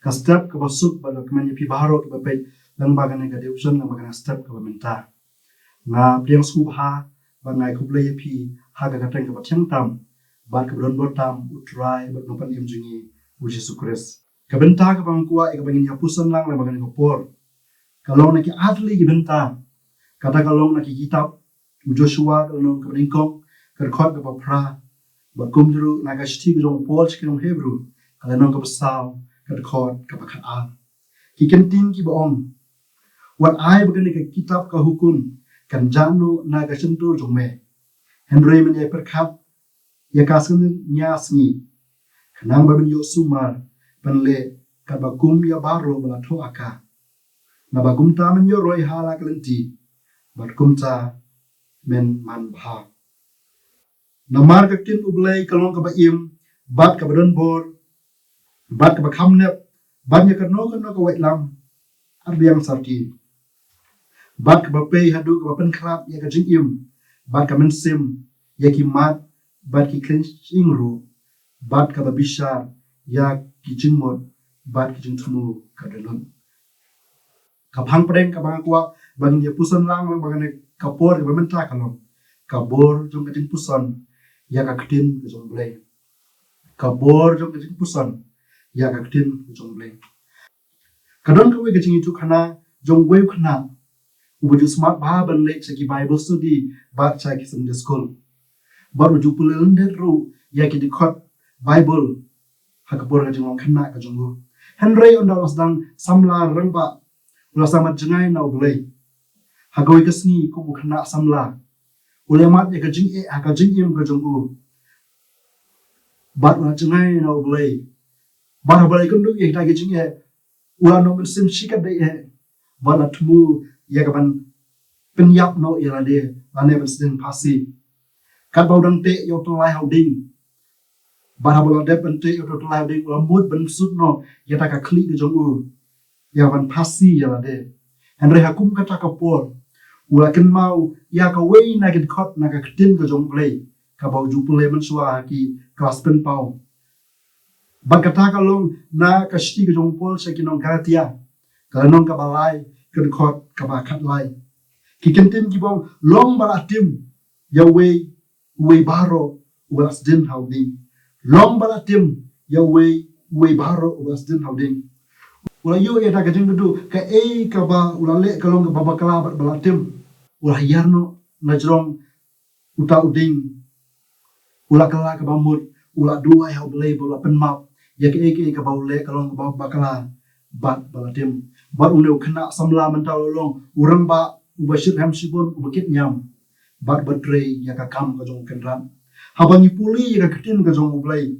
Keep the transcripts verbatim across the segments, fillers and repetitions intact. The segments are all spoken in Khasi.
Ka step kaba suk bad ka kmen ïa phi baroh kiba peit lyngba kane ka devotion lyngba kane ka step kaba mynta. Nga pdiang sngewbha bad nga ai khublei ïa phi ha ka kyrteng kaba thiang tam bad kaba don bor tam, U Trai bad U Nongpynim jong ngi U Jisu Khrist. Ka bynta kaba nga kwah ïa kaba ngin ïa puson lang lyngba kane ka por ka long na ki artylli ki bynta. Kata ka long na ki kitab u Joshua ka lynnong kaba nyngkong ka dkhot kaba phra, bad kumjuh ruh na ka shithi ka jong u Paul sha ki nong Hebru ka lynnong kaba saw ka dkhot kaba khatar. Ki kyntien kiba ong, wat ai ba kane ka kitab ka hukum kan jah noh na ka shyntur jong me, hynrei men ïa pyrkhat ïa ka sngi nia sngi, khnang ba men ïoh sumar ban leh katba kum ïa baroh ba la thoh ha ka. Naba kumta men ïoh roi ha la ka lynti, bad kumta men man bha. Namar ka ktien U Blei ka long kaba im bad kaba don bor bad kaba kham nep ban ïa kano kano ka waitlam ar biang sarti, bad kaba pei haduh kaba pynkhlad ïa ka jingim bad ka mynsiem, ïa ki mat bad ki khlem shing ruh, bad kaba bishar ïa ki jingmut bad ki jingthmu ka dohnud. Ka phang pdeng kaba nga kwah ba ngin ïa puson lang lyngba kane ka por kaba mynta ka long ka bor jong ka jingpuson ïa ka ktien ka jong U Blei. Ka bor jong ka jingpuson ïa ka ktien ka jong U Blei. Ka don kawei ka jingïathuhkhana jong uwei u khynnah uba ju smat bha ban leit sha ki Bible study bad sha ki Sunday school. Bad u ju pule lyndet ruh ïa ki dkhot Bible ha ka por ka jinglong khynnah ka jong u. Hynrei ynda u la sdang samla rangbah, u la sdang mat jngai na U Blei. Ha kawei ka sngi kum u khynnah samla, u la mat ïa ka jingeh ha ka jingim ka jong u. Bad u la jngai na U Blei. Bad haba la ïakynduh ïa kita ki jingeh, u la ïoh mynsiem shikatdei eh. Bad la thmu ïa ka ban pynïap noh ïa lade lane ban sdien phasi. Katba u dang teh ïa u tyllai ha u dieng, bad haba la dep ban teh ïa u tyllai ha u dieng, u la mut ban sut noh ïa kata ka khlieh ka jong u ïa ban phasi ïa lade. Hynrei ha kum kata ka por u la kynmaw ïa kawei na ki dkhot na ka ktien ka jong U Blei kaba u ju pule mynshuwa ha ki klas pynpaw. Bad kata ka long na ka shithi ka jong u Paul sha ki nong Galatia, ka lynnong kaba lai, ka dkhot kaba khatlai. Ki kyntien kiba ong, long ba la tim ïa uwei uwei baroh uba la sdien ha u dieng. Long ba la tim ïa uwei uwei baroh uba la sdien ha u dieng. U la ïoh ïa kata ka jingkyrduh, kaei kaba u la leh ka long kaba bakla bad ba la tim. U la hiar noh na jrong uta u dieng. U la kylla kaba mut, u la duwai ha U Blei ba u la pynmap ïa kaei kaei kaba u leh ka long kaba bakla bad ba la tim. Bad une u khynnah samla mynta u la long u rangbah uba shitrhem shibun, uba kit niam bad uba trei ïa ka kam ka jong u Kynrad. Haba ngi pule ïa ka ktien ka jong U Blei,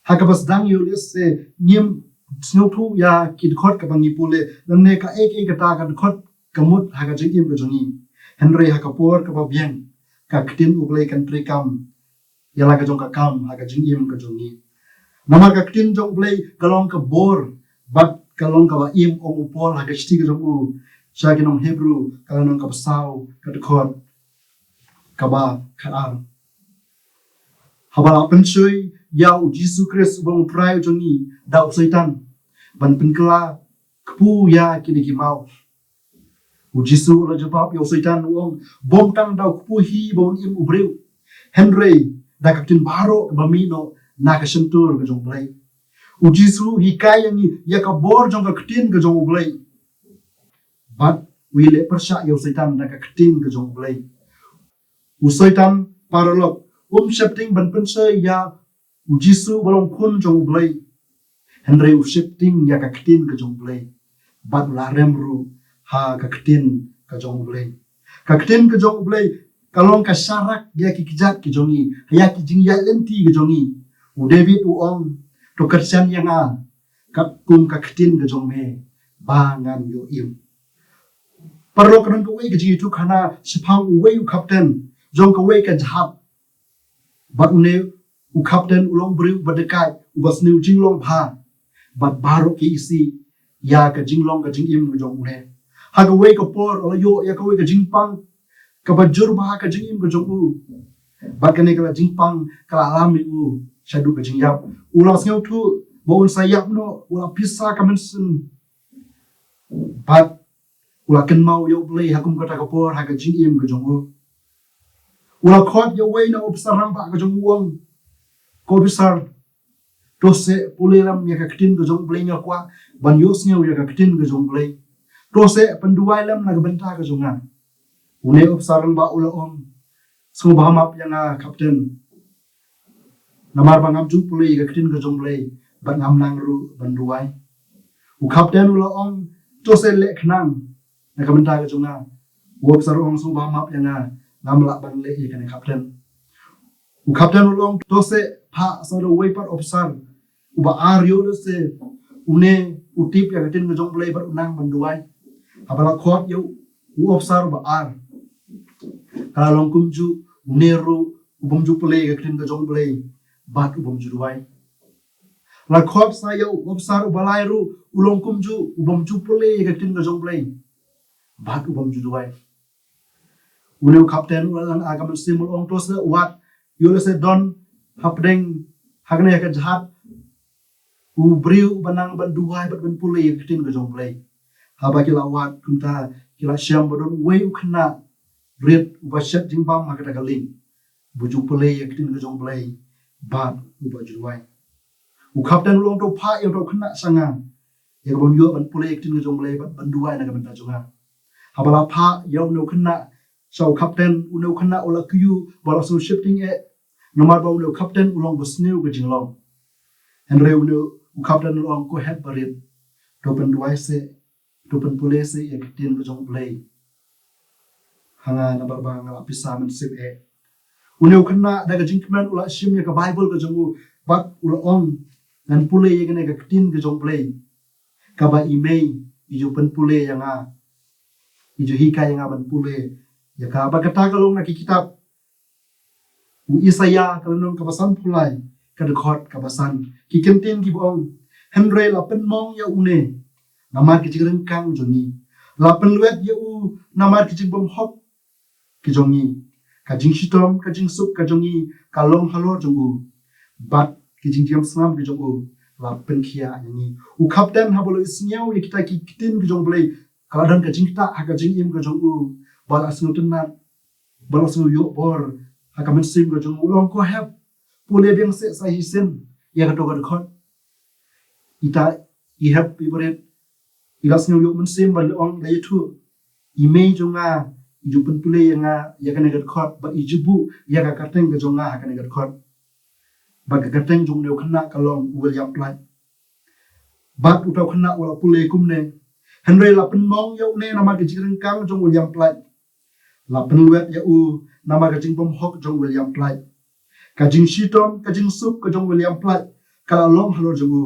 ha kaba sdang ïa u lehse ngim sngewthuh ïa ki dkhot kaba ngi pule lane kaei kaei kata ka dkhot ka mut ha ka jingim ka jong ngi. Hynrei ha ka por kaba biang ka ktien U Blei kan treikam ïa la ka jong ka kam ha ka jingim ka jong ngi. Namar ka ktien jong U Blei ka long ka bor bad ka long kaba im, ong u Paul ha ka shithi ka jong u sha ki nong Hebru, ka lynnong kaba saw, ka dkhot kaba khatar. Haba la pynshoi ïa U Jisu Khrist uba long U Trai u jong ngi da u Soitan ban pynkylla kpu ïa kine ki maw, U Jisu u la jubab ïa u Soitan, u ong, bym tang da u kpu hi ba un im u briew, hynrei da ka ktien baroh kaba mih noh na ka shyntur ka jong U Blei. U Jisu u hikai ïa ngi ïa ka bor jong ka ktien ka jong U Blei. Bad u ïaleh pyrshah ïa u Soitan da ka ktien ka jong U Blei. U Soitan paralok um sheptieng ban pynshoi ïa U Jisu uba long Khun jong U Blei, hynrei u sheptieng ïa ka ktien ka jong U Blei. Bad u la rem ruh ha ka ktien ka jong U Blei. Ka ktien ka jong U Blei ka long ka sharak ïa ki kjat ki jong ngi, ïa ki jingïaid lynti ki jong ngi. U David u ong, to kyrshan ïa nga katkum ka ktien ka jong me ba ngan ïoh im. Paralok, ka don kawei ka jingïathuhkhana shaphang uwei u kapten jong kawei ka jahaj. Bad une u kapten u long u briew uba dakaid, uba sniew jinglong bha. Bad baroh ki isih ïa ka jinglong ka jingim ka jong une. Ha kawei ka por u la ïoh ïa kawei ka jingpang kaba jur bha ha ka jingim ka jong u. Bad kane ka la jingpang ka la lam ïa u shaduh ka jingïap. U la sngewthuh Ba un sa ïap noh, u la pisa ka mynsiem. Bad u la kynmaw ïa U Blei ha kum kata ka por ha ka jingim ka jong u. U la khot ïa uwei na u ophisar rangbah ka jong u, u ong, ko ophisar, to seh pule lem ïa ka ktien ka jong U Blei, nga kwah ban ïohsngew ïa ka ktien ka jong U Blei. To seh pynduwai lem na ka bynta ka jong nga. Une u ophisar rangbah u la ong, sngewbha map ïa nga, Kapten. Namar ba ngam ju pule ïa ka ktien ka jong U Blei, bad ngam nang ruh ban duwai. U kapten u la ong, to seh leh khnang na ka bynta ka jong nga. U ophisar u ong, sngewbha map ïa nga, ngam lah ban leh ïa kane, Kapten. U kapten u la ong, to seh phah sa da uwei pat u ophisar uba ar, ïoh lehse une u tip ïa ka ktien ka jong U Blei bad u nang ban duwai. Haba la khot ïa u ophisar uba ar, ka la long kumjuh une ruh u bym ju pule ïa ka ktien ka jong U Blei bad u bym ju duwai. La khot sa ïa u ophisar uba lai ruh, u long kumjuh, u bym ju pule ïa ka ktien ka jong U Blei bad u bym ju duwai. Une u kapten u la lynga ka mynsiem, u la ong, to seh wad, ïoh lehse don hapdeng ha kane ka jahaj u briew uba nang ban duwai bad ban pule ïa ka ktien ka jong U Blei. Haba ki la wad kumta, ki la shem ba don uwei u khynnah rit uba shet jingbam ha kata ka lieng, uba ju pule ïa ka ktien ka jong U Blei bad uba ju duwai. U kapten u la ong, to phah ïa uta u khynnah sha nga, ïa kaban ïoh ban pule ïa ka ktien ka jong U Blei bad ban duwai na ka bynta jong nga. Haba la phah ïa une u khynnah sha u kapten, une u khynnah u la kyiuh bad u la sngewsheptieng eh, namar ba une u kapten u long ba sniew ka jinglong. Hynrei une u kapten u la ong, ko hep barit, to pynduwai seh, to pynpule seh ïa ka ktien ka jong U Blei ha nga, namar ba nga la pisa mynsiem eh. Une u khynnah da ka jingkmen u la shim ïa ka Baibl ka jong u bad u la ong, ngan pule ïa kane ka ktien ka jong U Blei kaba i mei i ju pynpule ïa nga, i ju hikai ïa nga ban pule ïa ka. Bad kata ka long na ki kitab u Isaïah ka lynnong kaba sanphew lai, ka dkhot kaba san. Ki kyntien kiba ong, hynrei la pynmong ïa une namar ki jingryngkang jong ngi, la pynlwet ïa u namar ki jingbymhok ki jong ngi. Ka jingshitom, ka jingsuk ka jong ngi ka long halor jong u, bad ki jingjam snam ki jong u la pynkhiah ïa ngi. U kapten haba u la ïohsngew ïa kita ki ktien ki jong U Blei, ka la don ka jingktah ha ka jingim ka jong u, ba la sngewtynnat, ba la sngew ïoh bor ha ka mynsiem ka jong u. U la ong, ko hep, pule biang seh sa shisien ïa kato ka dkhot. Ita i hep i barit i la sngew ïoh mynsiem ba la ong, la ïathuh, i mei jong nga i ju pynpule ïa nga ïa kane ka dkhot, bad i ju buh ïa ka kyrteng ka jong nga ha kane ka dkhot. Bad ka kyrteng jong une u khynnah ka long u William Platt. Bad uta u khynnah u la pule kumne, hynrei la pynmong ïa une namar ka jingryngkang jong u William Platt. La pynlwet ïa u namar ka jingbymhok jong u William Platt. Ka jingshitom, ka jingsuk ka jong u William Platt ka la long halor jong u,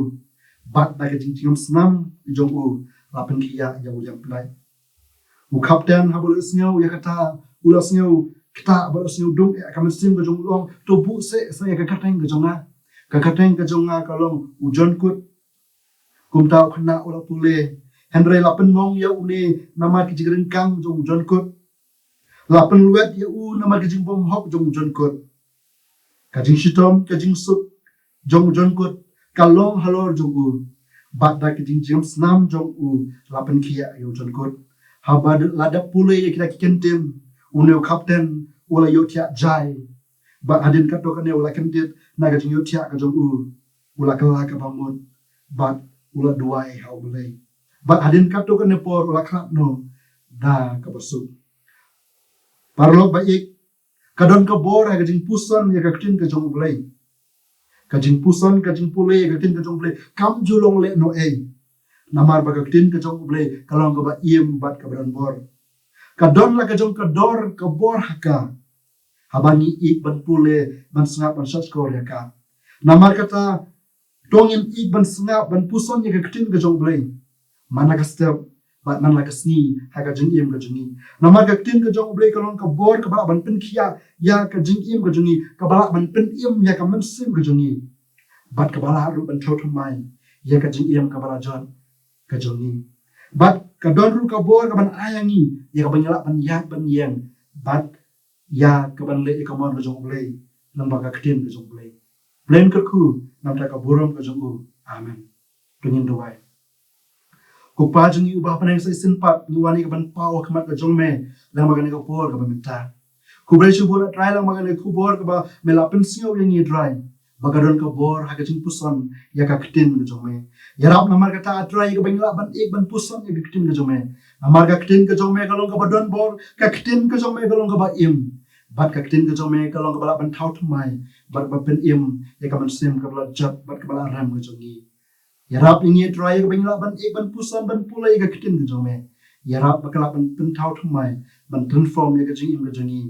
bad da ka jingjam snam jong u la pynkhiah ïa u William Platt. U kapten haba u la sngew ïa kata, u la sngew ktah bad u la sngew dum eh ha ka mynsiem ka jong u, u la ong, to buh seh sa ïa ka kyrteng ka jong nga. Ka kyrteng ka jong nga ka long u John Kut. Kumta u khynnah u la pule, hynrei la pynmong ïa une namar ka jingryngkang jong u John Kut. La pynlwet ïa u namar ka jingbymhok jong u John Kut. Ka jingshitom, ka jingsuk jong u John Kut ka long halor jong u, bad da ka jingjam snam jong u la pynkhiah ïa u John Kut. Haba la dep pule ïa kita ki kyntien, une u kapten u la ïohthiah jai. Bad hadien katto katne u la kyndit na ka jingïohthiah ka jong u, u la kylla kaba mut, bad u la duwai ha U Blei. Bad hadien katto katne por u la khlad noh da kaba suk. Paralok ba ïeit, ka don ka bor ha ka jingpuson ïa ka ktien ka jong U Blei. Ka jingpuson, ka jingpule ïa ka ktien ka jong U Blei kam ju long lehnohei, namar ba ka ktien ka jong U Blei ka long kaba im bad kaba don bor. Ka don la ka jong ka dor, ka bor ha ka, haba ngi ïeit ban pule, ban sngap, ban sngap shkor ïa ka. Namar kata, to ngin ïeit ban sngap, ban puson ïa ka ktien ka jong U Blei man la ka step bad man la ka sngi ha ka jingim ka jong ngi. Namar ka ktien ka jong U Blei ka long ka bor kaba lah ban pynkhiah ïa ka jingim ka jong ngi, kaba lah ban pynim ïa ka mynsiem ka jong ngi, bad kaba lah ruh ban thew thymmai ïa ka jingim kaba la jot ka jong ngi. Bad ka don ruh ka bor kaban ai ïa ngi ïa kaban ïalap ban ïaid ban ïeng bad ïa kaban leh ïa ka mon ka jong U Blei lyngba ka ktien ka jong U Blei. Blei un kyrkhu namar ka burom ka jong u. Amen. To ngin duwai. Ko Kpa jong ngi uba ha bneng, sa shisien pat ngi wan ïa ka ban paw ha khmat ka jong me lyngba kane ka por kaba mynta. Khublei shibun A Trai lyngba kane ka khubor kaba me la pynsngew ïa ngi, A Trai, ba ka don ka bor ha ka jingpuson ïa ka ktien ka jong me. Ïarap namar kata, A Trai, ïa kaba ngi lah ban ïeit ban puson ïa ka ktien ka jong me. Namar ka ktien ka jong me ka long kaba don bor, ka ktien ka jong me ka long kaba im. Bad ka ktien ka jong me ka long kaba lah ban thaw thymmai bad ba pynim ïa ka mynsiem kaba la jot bad kaba la rem ka jong ngi. Ïarap ïa ngi, A Trai, ïa kaba ngi lah ban ïeit ban puson ban pule ïa ka ktien ka jong me. Ïarap ba ka lah ban pynthaw thymmai, ban transform ïa ka jingim ka jong ngi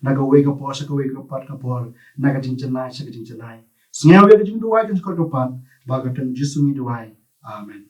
na kawei ka por sha kawei ka pat ka por, na ka jingjanai sha ka jingjanai. Sngew ïa ka jingduwai ka jingkyrpad, ba ha ka kyrteng Jisu ngi duwai. Amen.